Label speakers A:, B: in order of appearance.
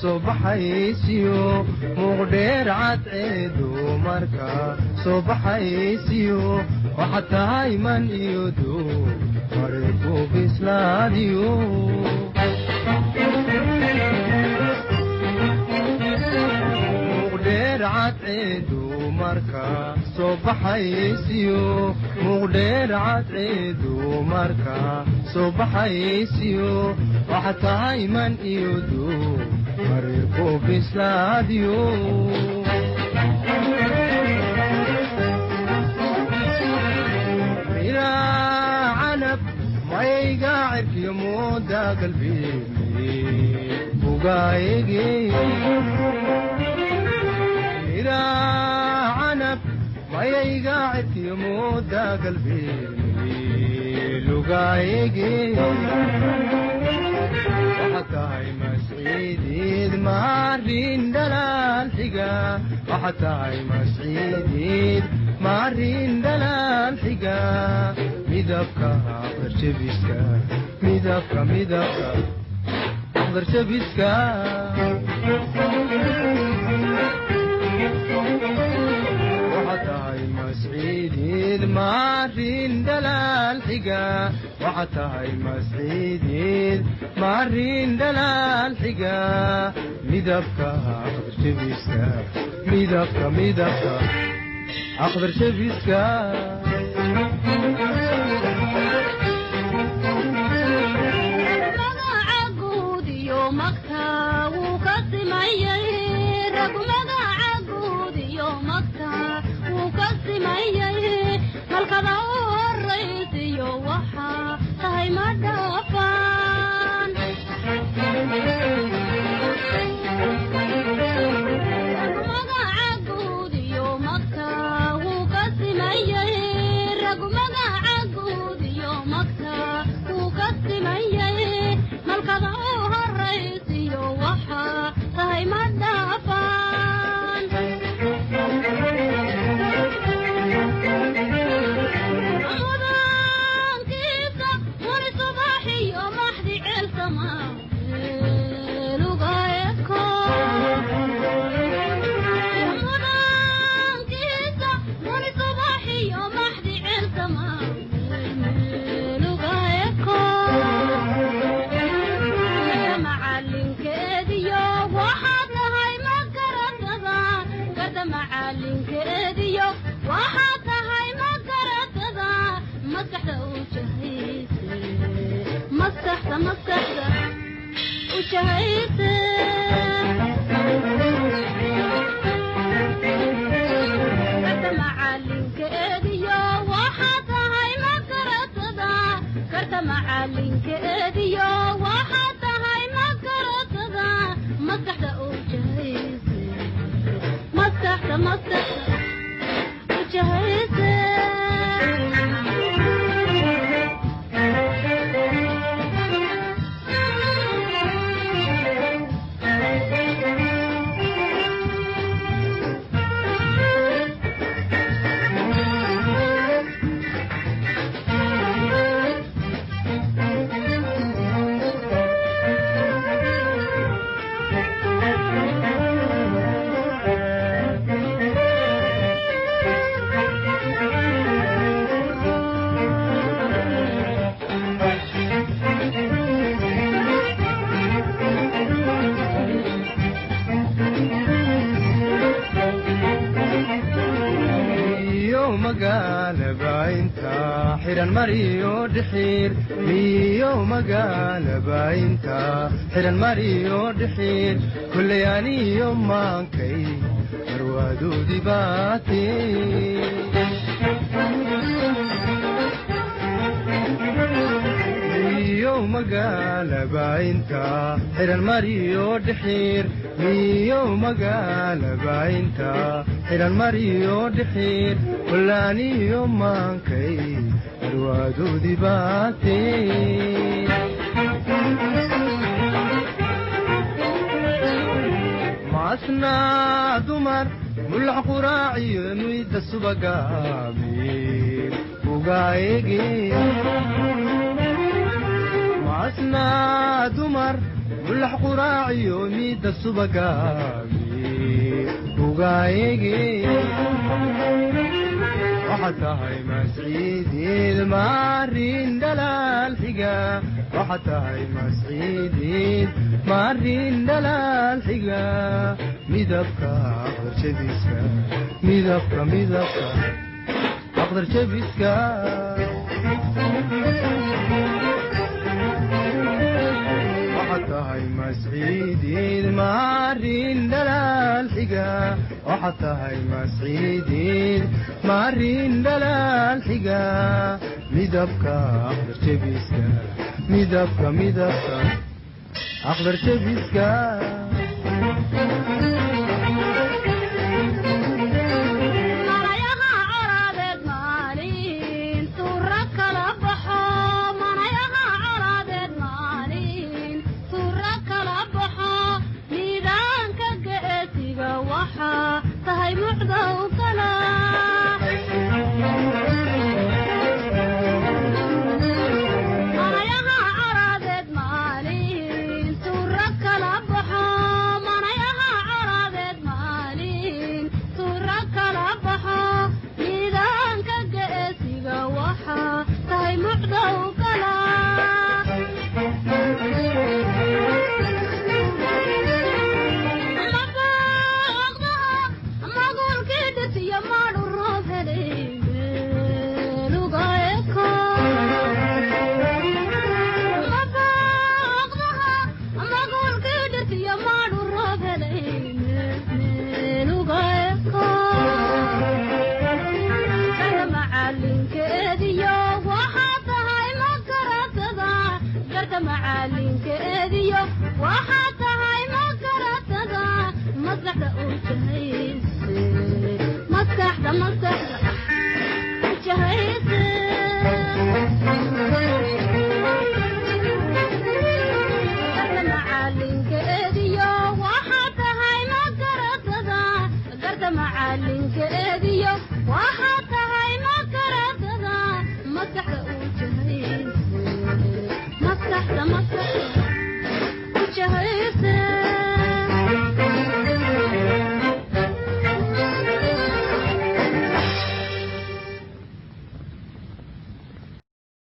A: Soo baxaysiyo muuqdheer cadceedu marka soo baxaysiyo waxaad tahay man iyo duug hore ku bislaadiyo. Muuqdheer cadceedu marka soo baxaysiyo muuqdheer cadceedu marka soo baxaysiyo waxaad tahay man iyo duug hore ku bislaadiyo. Miraa canab mayga cirkiyo mooda galbeeme bugaayege. Miraa canab mayayga cirkiyo mooda galbeeme lugaayege. Waxaad tahay masciidiid maarin dhalaal xiga, waxaad tahay masciidiid maarin dhalaal xiga, midabka aqdarjabiska, midabka midabka aqdarjabiska. Waxaad tahay masciidiid maarin dhalaal xiga, waxaad tahay masciidiid maarin dhalaal xiga, midabka aqdarjabiska, midabka midabka aqdarjabiska.
B: Magaca guud iyo magta wuu ka simayay rag, magaca guud iyo magta wuu ka simayay, malkada u horaysiyo waxaa tahay ma dhaafaan. Rag magaca guud iyo magta wuu ka simayay rag, magaca guud iyo magta wuu ka simayay, malkada u horaysiyo waxaa tahay ma dhaafaan. Mudankiisa muni subaxiyo maxdi ceelsama lugaeko. Mudankiisa muni subaxiyo maxdi ceelsama lugaeko. Macalinkeediyo waxaad tahay ma garatada gada, macalinkeediyo waxaad tahay ma garatada, maskaxda u jahayse, maskaxda maskaxda u jahayse. Karta macalinkeediyo waxaad tahay ma garatada, karta macalinkeediyo waxaad tahay ma garatada, maskaxda u jahayse, maskaxda maskaxda u jahayse.
A: Miyo magaalaba inta xiran mariyo dhixiir, miyo magaalaba inta xiran mariyo dhixiir, kulley aniyo maankay marwaadoodi baate. Miyo magaalaba inta xiran mariyo dhixiir, miyo magaalaba inta xiran mariyo dhixiir, kullaaniyo maankay marwaadoodi baate. Maasnaa dumar mulax quraaciyo muyda subagaami ugaayege. Maasnaa dumar Mulax quraaciyo midda subaga ugaayege. Waxaad tahay masciidiid maarin dhalaal xiga. Waxaad tahay masciidiid maarin dhalaal xiga. Midabka aqdar jabiska, midabka, midabka aqdar jabiska. Waxaad tahay masciidiid maarin dhalaal xiga. Waxaad tahay masciidiid maarin dhalaal xiga. Midabka aqdar jabiska, midabka, midabka aqdar jabiska.
B: Manayaha colaadeed maalin tuura kala baxo, manayaha colaadeed maalin tuura kala baxo. Nidaanka geesiga waxaa tahay mucdow kala. Manayaha colaadeed maalin tuura kala baxo, manayaha colaadeed maalin tuura kala baxo. Nidaanka geesiga waxaa tahay mucdow kala. Macalinkeediyo waxaa tahay makaratada maskaxda u jahayse, maskaxda, maskaxda u jahayse. Garta macalinkeediyo waxaa tahay makaratada, garta macalinkeediyo waxaa tahay makaratada maskaxda u jahayse, maskaxda, maskaxda.